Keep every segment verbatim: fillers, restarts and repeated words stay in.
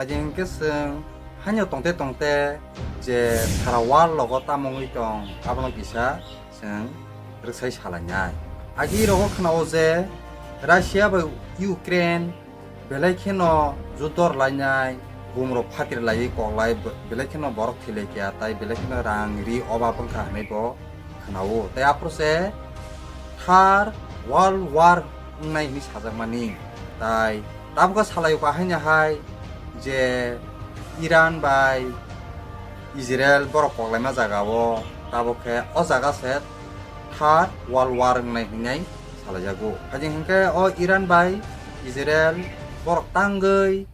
Adi hwnkhe chwng haino tongte tongte je sara world logo tamo wngwi tong, abono kisa chwng rwksai salainai. Agi rogo khwnao je Russia bai Ukraine belai kheno judor lainai, bumrok phatir laiwi koklai, be-, belai kheno borok thwilaikha, tai belai kheno rang ri obab wngkha hwnwi bo khwnao. Tai aphuru se Third World War wngnai hwnwi sajakmani. Tai tabukha salaio kahaino hai je Iran bai Israel borok koklaima jagao, tabuk khe o jaga se Third World War wngnai hwnwi salaijago. Haijing hwnkhe o Iran bai Israel borok tangwi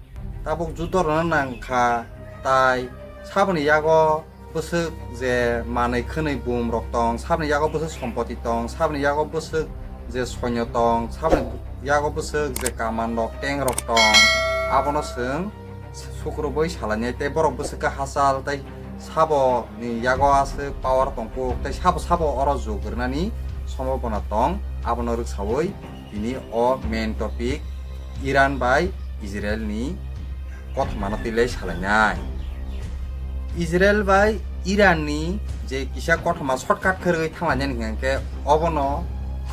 tabuk judo rwna nangkha, tai saboni yago bwswk je manwi khwnwi bum rok tong, saboni yago bwswk sompoti tong, saboni yago bwswk je soinyo tong, saboni yago bwswk je kaman rok, tank rok tong, abono chwng sukrubwi salainai tei borok bwswk khe hachal tei saboni yago aswk power tongkuk tei sabo sabo oro jug rwnani sombhabona tong, abono rwksawi tini o main topic Iran bai Israel ni kothoma no twi lai salainai. Israel bai Iran ni je kisa kothoma shortcut khe rwgwi thanglainani hwnkhe obono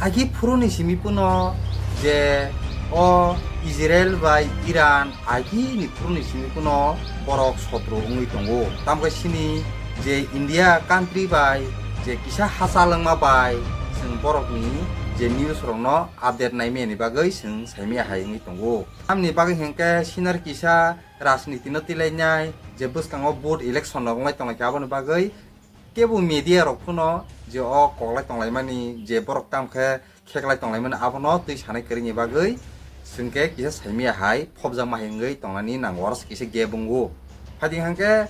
agi phuru ni simi phano je o Israel bai Iran agi ni phuru ni simi phano borok sotro wngwi tongo. Tamkhe chini je India country bai je kisa hachal wngma bai chwng borok ni je news rok no update naimani bagwi chwng saimaya hai wngwi tongo. Tamni bagwi hwnkhe sinar kisa rajniti no twilainai je bwskango vote election rok wnglai tonglaikha, aboni bagwi kebo media rok phano je o koklai tonglaimani je borok tamkhe kheklai tonglaimani abono twi sanai kwrwini bagwi chwngkhe kisa saimaya hai phobjakma hai wngwi tongnani nango, oro se kisa gap wngo. Phaidi hwnkhe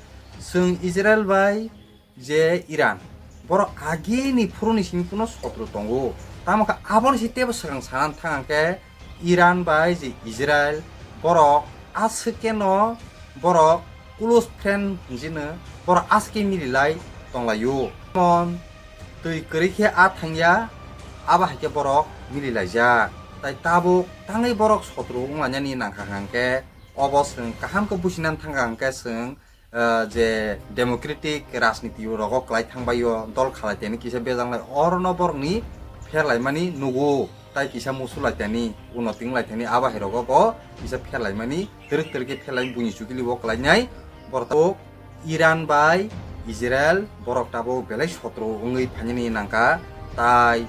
chwng Israel bai je Iran, borok agini phuruni simi phano sotro tongo. Tamo khe aboni se teibo swkang sana thang khe Iran bai je Israel, borok aswk khe no borok close friend hinjino, borok aswk khe mililai tonglaio. Mon twi kwrwi khe a thangya, abo hai khe borok mililaijak. Tai tabuk tangwi borok sotro wnglainani nangkha hwnkhe obo chwng kaham khe businani thangkha hwnkhe chwng ah, je democratic rajniti rogo kwlai thangbaio dol khalai teni kisa bejanglai orono borokni pherlaimani nugo, tai kisa musulai teni uno tinglai teni abo hai rogo bo kisa pherlaimani twrwk twrwk khe pherlai buini chukili o kwlainai borok tabuk Iran bai Israel borok tabuk belai sotro wngwi phainani nangkha, tai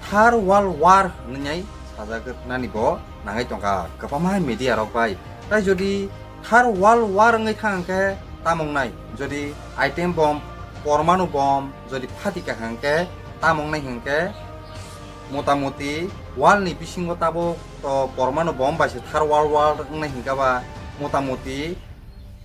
Third World War hwnwi sajak nani bo nangwi tongkha kwbangma media rok bai. Tai jodi Third World War wngwi thang hwnkhe tamo wngnai? Jodi atom bomb, pormanu bomb jodi phatika hwnkhe tamo wngnai hwnkhe, motamoti world ni bisingo tabuk to pormanu bomb bai se Third World War wngnai hwnkhe ba motamoti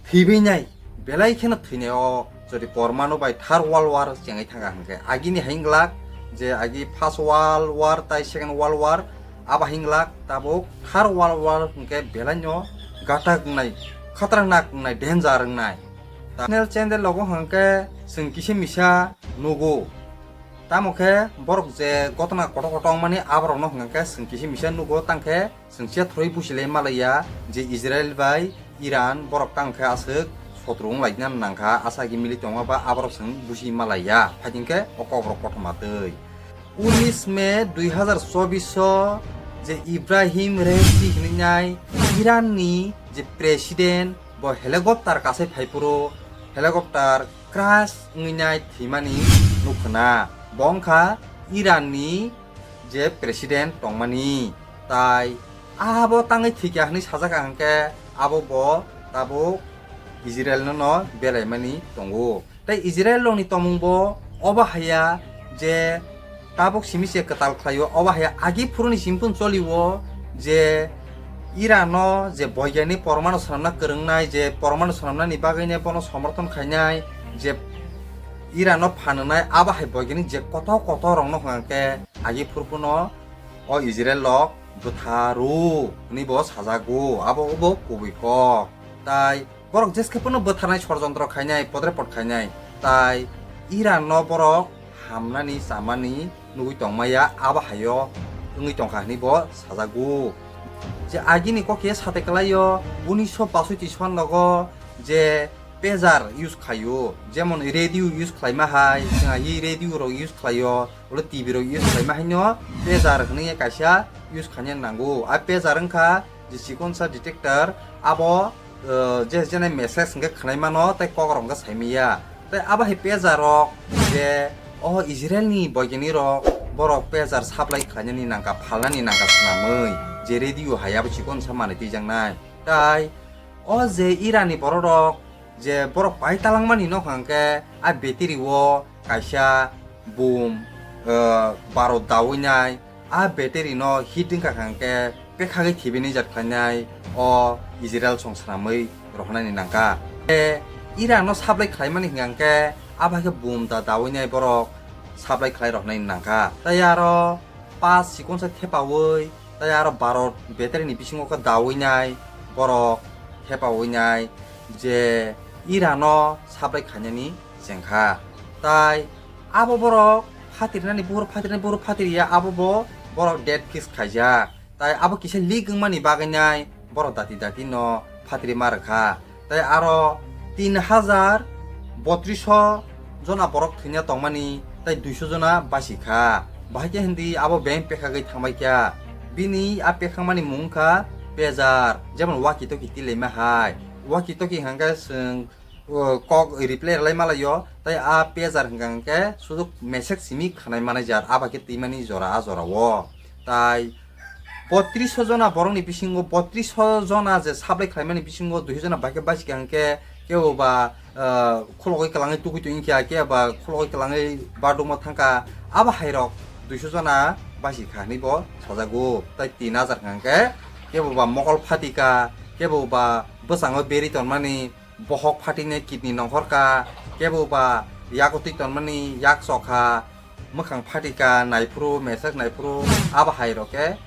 thwibainai, belai kheno thwinai o jodi pormanu bai Third World War chengwi thangkha hwnkhe. Agini hai wngglak je agi First World War tai Second World War, abo hai wngglak tabuk Third World War hwnkhe belaino gatak wngnai, khatraknak wngnai, danger wngnai. Ta-, channel channel logo hwnkhe chwng kisa misa nugo. Tamo khe borok je gotona kotor kotor wngmani aborokno hwnkhe chwng kisa misa nugo, tangkhe chwng chiya thorwi busilai malaiya je Israel bai Iran borok tang khe aswk sotro wng lai nang kha, asa agi mili tongma ba aborok chwng busi malaiya. Phaidi khe o kok rok kothoma twi. Unis May dui hazar chobbish o je Ibrahim Raisi hinwi nai Iran ni je president bo helicopter kasai phai phuru helicopter crash wngwi nai thwimani nukho na. Bo wngkha Iran ni je president tongmani. Tai abo tangwi thwikha hwnwi sajak ang khe abo bo tabuk Israel no no belaimani tongo. Tai Israel rokni tomung bo obo haya je tabuk simi se kwtal khlaio, obo haya agi phuruni simi phun cholio je Iran no je boigyanik pormanu swnamna kwrwngnai, je pormanu swnamnani bagwi ne bono somorthon khainai, je Iran no phanwnai, abo hai boigyanik je kotor kotor rokno hwnkha khe agi phurphuno o Israel rok bwtharu hwnwi bo sajago, abo obo kubui kok. Tai borok jeske phano bwtharnai sorjontro khainai, podrepot khainai, tai Iran no borok hamnani chamani nugwi tongmaya, abo haio wngwi tongkha hwnwi bo sajago. Je agini kok khe sate kwlaio, unisho pasoti son logo je pager use khlaio, jemon radio use khlaima hai, chwng agi radio rok use khlaio, olo T V rok use khlaima haino pager hwnwi kaisa use khaina nango. A pager wngkha je chikonsa detector, abo, eh, je jene message hwnkhe khwnai mano tei kok rok hwnkhe saimaya. Tei abo hai pager rok je o Israel ni boigini rok borok pager supply khlainani nangkha, phalnani nangkha swnamwi, je radio hai abo chikonsa manwi twijaknai. Tai o je Iran ni borok rok je borok pai talangmani no hwnkhe a battery o kaisa bum, eh, barot dawi nai, a battery no hit wngkha hwnkhe pekhagwi thibini jat khlainai o Israel song swnamwi rohornani nangkha. E, Iran no supply khlaimani hwnkhe abo hai khe bum da dawi nai borok supply khlai rohornani nangkha. Tai aro pas chikonsa thepawi, tai aro barot battery ni bisingo khe dawi nai borok thepawi nai je Iran no supply khainani chengkha. Tai abo borok phatrinani buhur phatrinani buhur phatriya abo bo borok dead fish khaijak. Tai abo kisa leak wngmani bagwi nai borok dati dati no phatri ma rwkha. Tai aro tin hajar botrisho jona borok thwina tongmani tai duisho jona basi kha. Bahai khe hindi abo beng pekhagwi thangbai kha. Bini a pekhangmani mung wngkha pager, jemon walkie talkie tilaima hai. Walkie talkie hwnkhe chwng, o, kok reply rwlai malaio, tai a pager hwnkha hwnkhe sudu message simi khwnai manai jar, abo khe twimani jora a jora o. Tai botrisho jona borokni bisingo, botrisho jona je supply khlaimani bisingo duisho jona bai khe basi kha hwnkhe, kebo ba, ah, khulogwi kwlangwi tugwi tong wngkha, kebo ba khulogwi kwlangwi bardukma thangkha, abo hai rok duisho jona basi kha hwnwi bo sajago. Tai tin hajar hwnkha hwnkhe kebo ba mokol phatika, kebo ba bwskango beri tonmani, bohok phatinai kidney nongkhorkha, kebo ba yak twi tonmani yak chokha, mwkhang phatika naiphuru, message naiphuru, abo hai rok khe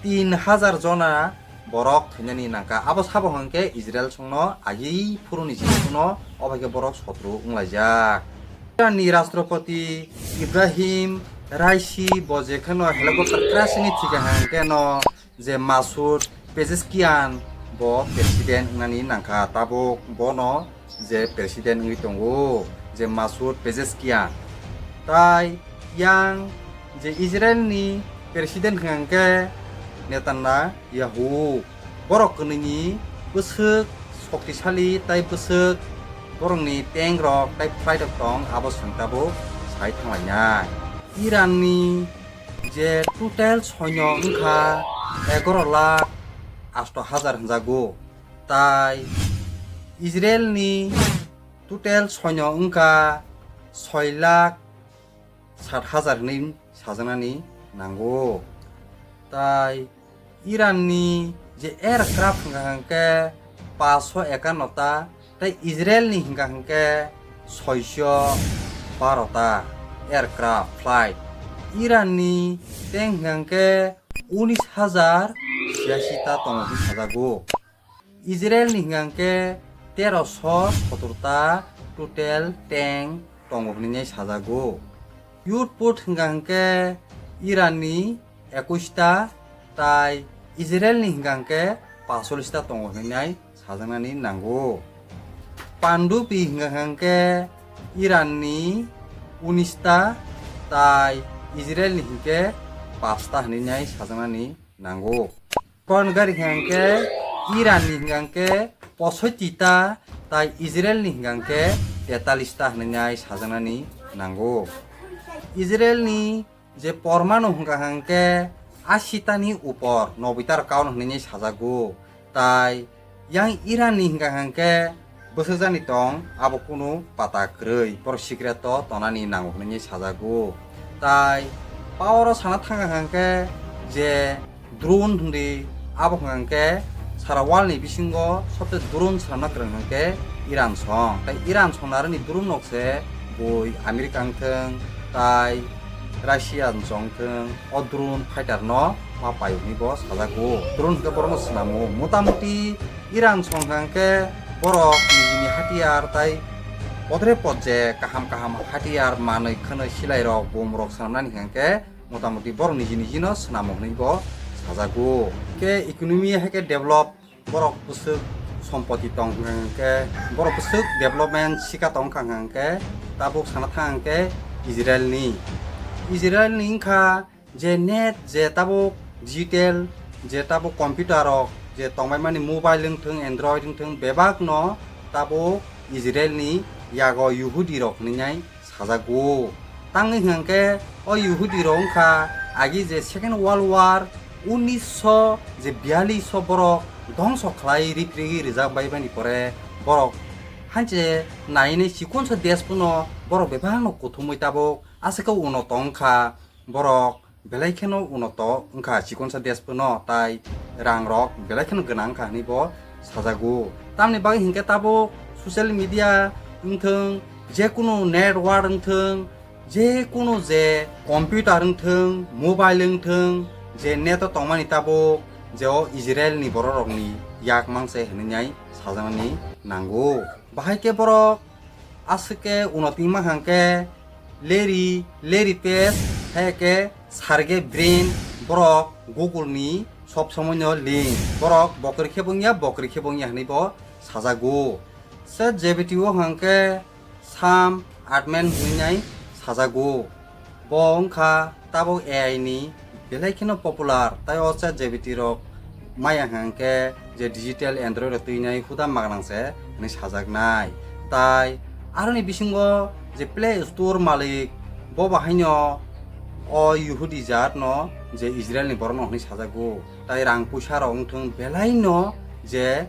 tin hajar jona borok thwinani nangkha. Abo sabo hwnkhe Israel songno agi phuruni simi phuru no obo hai khe borok sotru wnglaijak. Iranni Rashtrapati Ibrahim Raisi bo jekheno helicopter crash ni thwikha hwnkhe no je Masoud Pezeshkian bo president wngnani nangkha, tabuk bono je president wngwi tongo je Masoud Pezeshkian. Tai yang je Israel ni president hwnkha hwnkhe Netanyahu, borok kwnwini bwswk shoktisali tai bwswk borokni tank rok tai flight rok tong, abo chwng tabuk sai thanglainai. Iran ni je total soino wngkha egaroh lakh asto hajar hwnjago, tai Israel ni total soino wngkha soi lakh sat hajar hwnwi sajaknani nango. Tai Iran ni je aircraft hwnkha hwnkhe paanch sho ekanno ta, tai Israel ni hwnkha hwnkhe soi sho baro ta aircraft flight. Iran ni tank hwnkha hwnkhe unis hajar chiyashi ta tongo hwnwi sajago. Israel ni hwnkha hwnkhe tero sho sotor ta total tank tongo hwnwi sajago. Yud put hwnkha hwnkhe Iran ni ekush ta, tai Israel ni hwnkha hwnkhe paanchchollish ta tongo hwnwi sajaknani nango. Pandupi hwnkha hwnkhe Iran ni unis ta, tai Israel ni hwnkhe paanch ta hwnwi sajaknani nango. Kon gari hwnkha hwnkhe Iran ni hwnkha hwnkhe posoiti ta, tai Israel ni hwnkha hwnkhe tetalis ta hwnwi sajaknani nango. Israel ni je pormanu hwnkha hwnkhe ashi ta ni upor, noboi ta rok kaun hwnwi sajago. Tai yang Iran ni hwnkha hwnkhe bwsajani tong, abo kunu pata kwrwi, borok secret o tonani nango hwnwi sajago. Tai power o sana thangkha hwnkhe je drone hwnwi, abo hwnkha hwnkhe sara world ni bisingo sobse drone swnamna kwrwng hwnkhe Iran song. Tai Iran song narwkni drone rok se bui America wngthwng, tai Russia wngthwng, o drone fighter no ma pai hwnwi bo sajago. Drone hwnkhe borokno swnamo. Motamuti Iran song hwnkha hwnkhe borok nijini hatiyar tai podre podje kaham kaham hatiyar manwi khwnwi silai rok, bom rok swnamnani hwnkha hwnkhe motamuti borok niji niji no swnamo hwnwi bo sajago. Khe economy hai khe develop, borok bwswk sompoti tong hwnkhe, borok bwswk development sika tong kha hwnkhe, tabuk sana thang hwnkhe Israel ni. Israel ni wngkha je net, je tabuk digital, je tabuk computer rok je tongbaimani, mobile wngthung, Android wngthung, bebak no tabuk Israel ni yago Yehudi rok hinwi nai sajago. Tangwi hwnkhe o Yehudi rok wngkha agi je Second World War unisho je biyalish o borok dongso khlai riphri rijak bai bani pore borok hanche nainai chikonsa desh phano borok bebak no kuthumwi tabuk aswk khe uno tong kha borok. Belai kheno unoto wngkha chikonsa desh phano, tai rang rok belai kheno gwnang wngkha hinwi bo sajago. Tamni bagwi hinkhe tabuk social media wngthung, je kunu network wngthung, je kunu je computer wngthung, mobile wngthung, je net o tongmani tabuk je o Israel ni borok rokni yak mangse hinwi nai sajaknani nango. Bahai khe borok aswk khe uno tingma hwnkhe Larry, Larry Page, hai khe Sergey Brin, borok Google ni sob somoino link, borok bokri khe bongya, bokri khe bongya hinwi bo sajago. Chat G P T o hwnkhe Sam Altman hinwi nai sajago. Bo wngkha tabuk A I ni belai kheno popular, tai o Chat G P T rok maya hwnkhe je digital Android rok twinai huda magnang se hinwi sajaknai. Tai aroni bisingo je Play Store malik, bo bahaino o Yehudi jat no je Israel ni borok no hinwi sajago. Tai rang puisa rok wngthung belai no je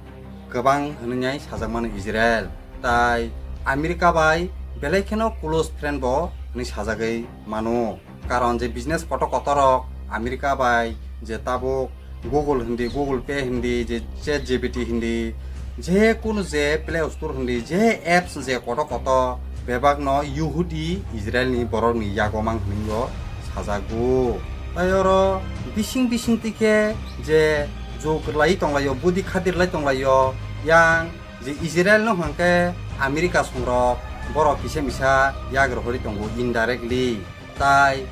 kwbang hinwi nai sajakmano Israel. Tai America bai belai kheno close friend bo hinwi sajagwi mano. Karon je business kotor kotor rok America bai je tabuk Google hindi, Google Pay hindi, je Chat G P T hindi, je kunu je Play Store hindi, je apps je kotor kotor bebak no Yehudi Israel ni borok ni yago mang hinwi bo sajago. Tai oro bising bising twi khe je jug lai tonglaio, budi khadir lai tonglaio, yang je Israel no hwnkhe America songrok borok kisa misa yak rohorwi tongo indirectly. Tai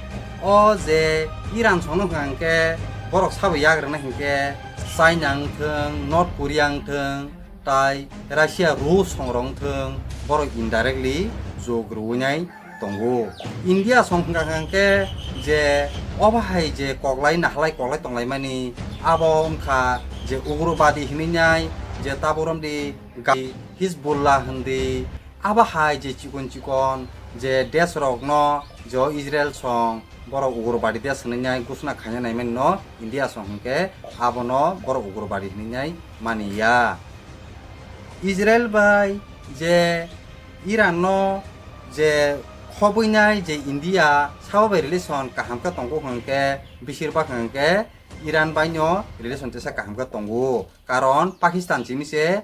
o je Iran songno hwnkhe borok sabo yak rwna hinkhe China wngthung, North Korea wngthung, tai Russia, Rus songrok wngthung, borok indirectly jug rwinai tongo. India song hwnkha hwnkhe je obo hai je koklai nahalai koklai tonglaimani, abo wngkha je ugrobadi hinwi nai, je taburom di ga-, Hizbullah hindi, abo hai je chikon chikon je desh rokno je o Israel song borok ugrobadi desh hinwi nai gusna khaina naimani no India song hwnkhe abono borok ugrobadi hinwi nai mani ya. Israel bai je Iran no je khobwi nai je India sabo bai relation kaham khe tongo hwnkhe, bisir bak hwnkhe Iran bai no relation tesa kaham khe tongo, karon Pakistan simi se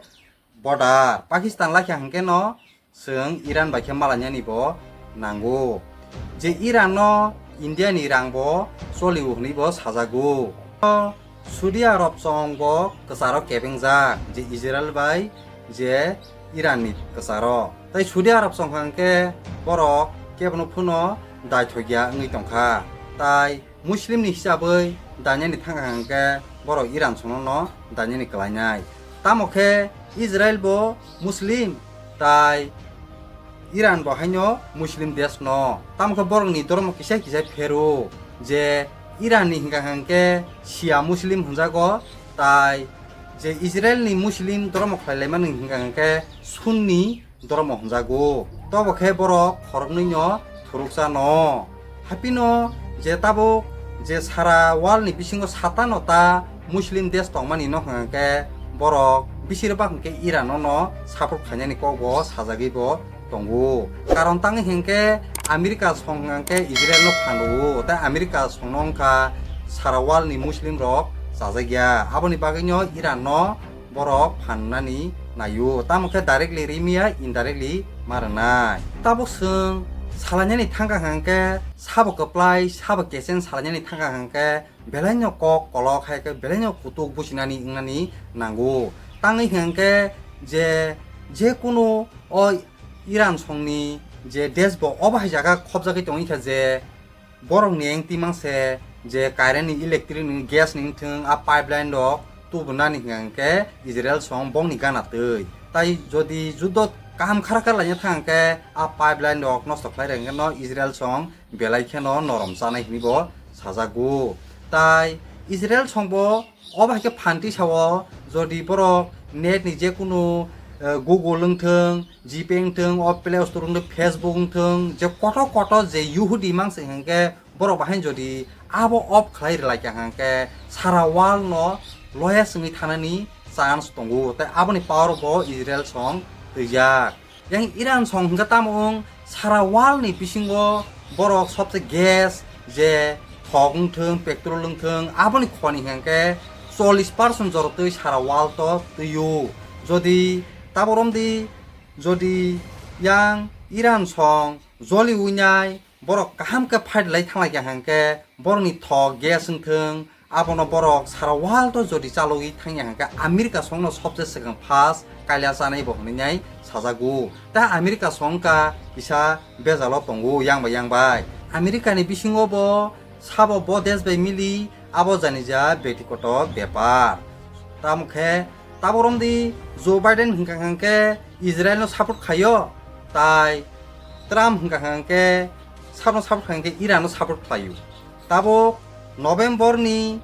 border, Pakistan laikha hwnkhe no chwng Iran bai khe malainani bo nango. Je Iran no India ni rang bo cholio hwnwi bo sajago. Saudi Arab song bo kwcharo kebengjak, je Israel bai je Iran ni kwcharo. Tai Saudi Arab song hwnkhe borok kebono phano daithokya wngwi tongkha. Tai Muslim ni hisabwi dainani thangkha hwnkhe borok Iran songno no dainani kwlainai. Tamo khe Israel bo Muslim, tai Iran bo haino Muslim desh no. Tamo khe borok ni dhormo kisa kisa phero, je Iran ni hwnkha hwnkhe Shia Muslim hwnjago, tai je Israel ni Muslim dhormo khlai laimani hwnkha hwnkhe Sunni dhormo hwnjago. Tobo khe borok khoroknwi no phuruksa no. Haphino je tabuk je sara world ni bisingo satano ta Muslim desh tongmani no hwnkha khe borok bisir bak hwnkhe Iran no no support khainani kok bo sajagwi bo tongo. Karon tangwi hwnkhe America song hwnkhe Israel no phanrwo, tei America song no wngkha sara world ni Muslim rok chajakya. Aboni bagwi no Iran no borok phan rwnani naio, tamo khe directly rimiya, indirectly ma rwnai. Tabuk chwng salainani thangkha hwnkhe sabo kwplai, sabo kesen salainani thangkha hwnkhe belaino kok kolok hai khe belaino kutuk buchinani wngnani nango. Tangwi hwnkhe je, je kunu o Iran songni je desh bo obo hai jaga khobjagwi tongwi kha je, borokni engtimang se je current ni, electric ni, gas ni wngthung, a pipeline rok tubunani hingka hingke Israel song bongni gana twi. Tai jodi judo kaham khara khara laina thang hingke a pipeline rok nosto khlai reng no Israel song belai kheno norom chanai hinwi bo sajago. Tai Israel song bo obo hai khe phanti sao, jodi borok net ni je kunu, eh, Google wngthung, GPay wngthung, o Play Store wngthung, Facebook wngthung, je kotor kotor je Yehudi mangsa hingke borok bahai jodi abo off khlai rwlai kha hingke sara world no loya swngwi thanani chance tongo, tei aboni power bo Israel song twijak. Yang Iran song hingke tamo wng sara world ni bisingo borok sobse gas je thok wngthung, petrol wngthung, aboni khoni hingke chollish percent jorotwi sara world o twiyo. Jodi tabo romdi, jodi yang Iran song joli winai borok kaham khe fight lai thanglai kha hingke borokni thok gas wngthung, abono borok sara world o jodi chalogwi thangya hingke America songno sobse swkang first kaila chanai bo hinwi nai sajago. Ta America song ka kisa bejalo tongo yang bai yang bai. America ni bisingo bo sabo bo desh bai mili abo janija bektikoto bepar. Tamo khe tabo romdi Joe Biden hingka hingke Israel no support khaio, tai Trump hingka hingke sabno support khaio hingke Iran no support khlaio. Tabuk November ni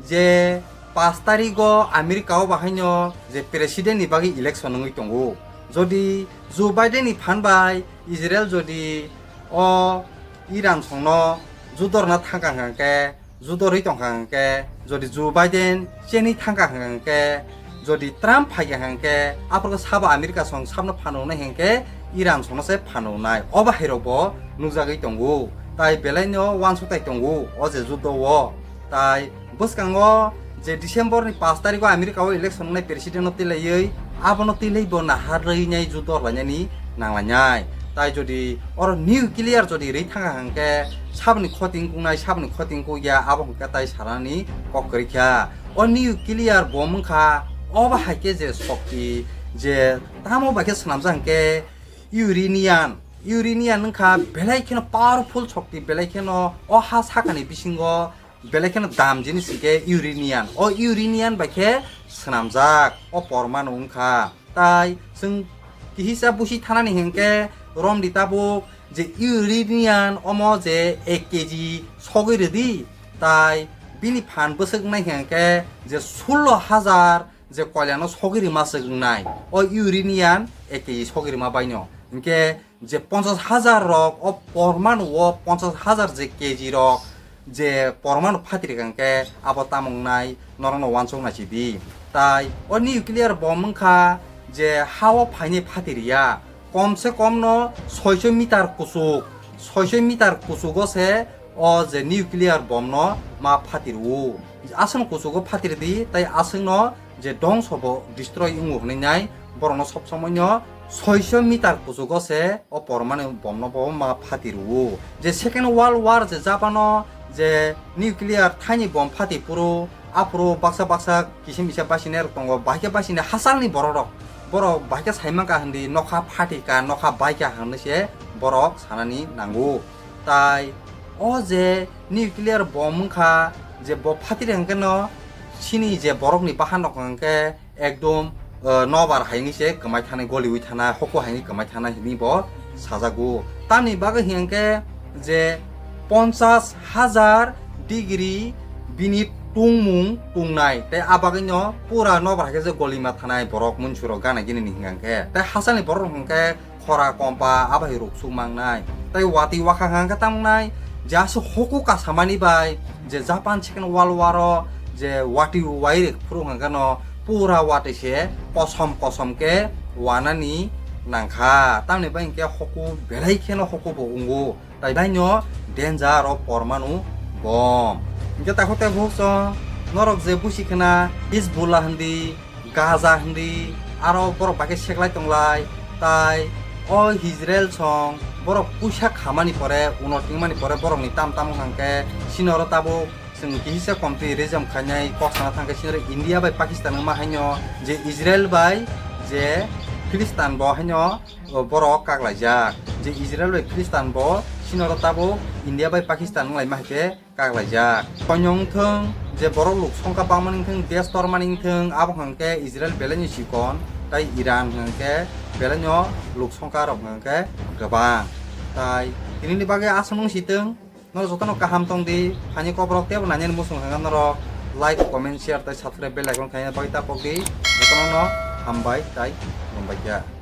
je pash tarigo America o bahaino je president ni bagwi election wngwi tongo. Jodi Joe Biden ni phan bai Israel jodi o Iran songno judorna thangka hingke, judorwi tongkha hingke, jodi Joe Biden cheni thangka hingke, jodi Trump phaikha hingke, aphuru sabo America song sabno phanonai hingke Iran songno se phanonai. Obo hairok bo nukjagwi tongo. Tai belai no wansuktai tongo o je judo o. Tai bwskango je December ni pash tarigo America o election wngnai president no twilaiwi, abono twilai bo naharwi nai judo lainani nanglainai. Tai jodi oro nuclear jodi rwi thangkha hingke saboni khoti wngkuknai, saboni khoti wngkukya, abo hingke tai sanani kok kwrwi kha. O nuclear bomb wngkha, obo hai khe je sokti je tamo bai khe swnamjak hingke uranium, uranium wngkha belai kheno powerful sokti, belai kheno o ha sakani bisingo belai kheno dam jinis hingke uranium. O uranium bai khe swnamjak o pormanu wngkha. Tai chwng kihisa busi thanani hingke romdi tabuk je uranium omo je ek keji sogwi rwdi, tai bini phan bwswk wngnai hingke je sullo hajar je koilano sogwi rwma swk wngnai o uranium ek keji sogwi rwma baino. Hingke je ponchas hajar rok o pormanu o ponchas hajar je keji rok je pormanu phatiri hingke abo tamo wngnai norokno wansuk naisidi. Tai o nuclear bomb wngkha je ha o phainai phatiri ya, kom se kom no soiso meter kuchuk, soiso meter kuchugo se o je nuclear bomb no ma phatirwo. Aswkno kuchugo phatirdi tai aswkno je dongso bo destroy wngo hwnwi nai borokno sob somoi no soiso meter kuchugo se o pormani bomno bo ma phati rwo. Je Second World War je Japan o je nuclear thaini bom phati phuru aphuru baksa baksa kisim kisa basinai rok tongo, bahai khe basinai hachal ni borok rok, borok bahai khe sai mankha hwndi nokha phati ka, nokha bai ka hwnwi se borok sanani nango. Tai o je nuclear bom wngkha, je bo phatiri hwnkhe no chini je borokni bahan rok hwnkhe ekdom, eh, nobar haini se kwmai thanai, goliwi thanai, hoko haini kwmai thanai hinwi bo sajago. Tamni bagwi hwnkhe je ponchas hajar degree bini tungmung tungnai, tei a bagwino pura nobar hai khe je golima thanai borok munsuro gana gini ni hwnkhe. Tei hachani borok hwnkhe khora kompa abo hai ruk suk mangnai. Tai watwi wakha hwnkha khe tamnai je aswk huku kasamani bai je Japan Second World War o je watwi wai rek phuru hwnkha no pura watwi se kosom kosom khe wanani nangkha. Tamni bai hwnkhe huku belai kheno huku bo wngo. Tai baino danger o pormanu bom. Hwnkhe takhuk tei bukhuk song norok je busi khna Hezbollah hindi, Gaza hindi, aro borok bai khe seklai tonglai, tai o Israel song borok puisa khamani pore, uno tingmani pore borokni tam tamo hwnkhe chini oro tabuk chwng kihisa komtwi rejam khainai kok sana thangkhe chini oro India bai Pakistan wngma haino je Israel bai je Philistan bo haino borok kaklaijak. Je Israel bai Philistan bo chini oro tabuk India bai Pakistan wnglaima hai khe kaklaijak. Koinong wngthwng je borok luk songkha bangmani wngthwng, desh tormani wngthwng, abo hwnkhe Israel belai no chikon, tai Iran hwnkhe belai no luk songkha rok hwnkhe kwbang. Tai tinini bagwi aswk nung sitwng, norok jotono kaham tong di, phaini kokrok teibo nainani muchung hwnkhe norok like, comment, share tai subscribe bell icon khaina bagwi tapok di, jotono no hambai tai khulumbai kha.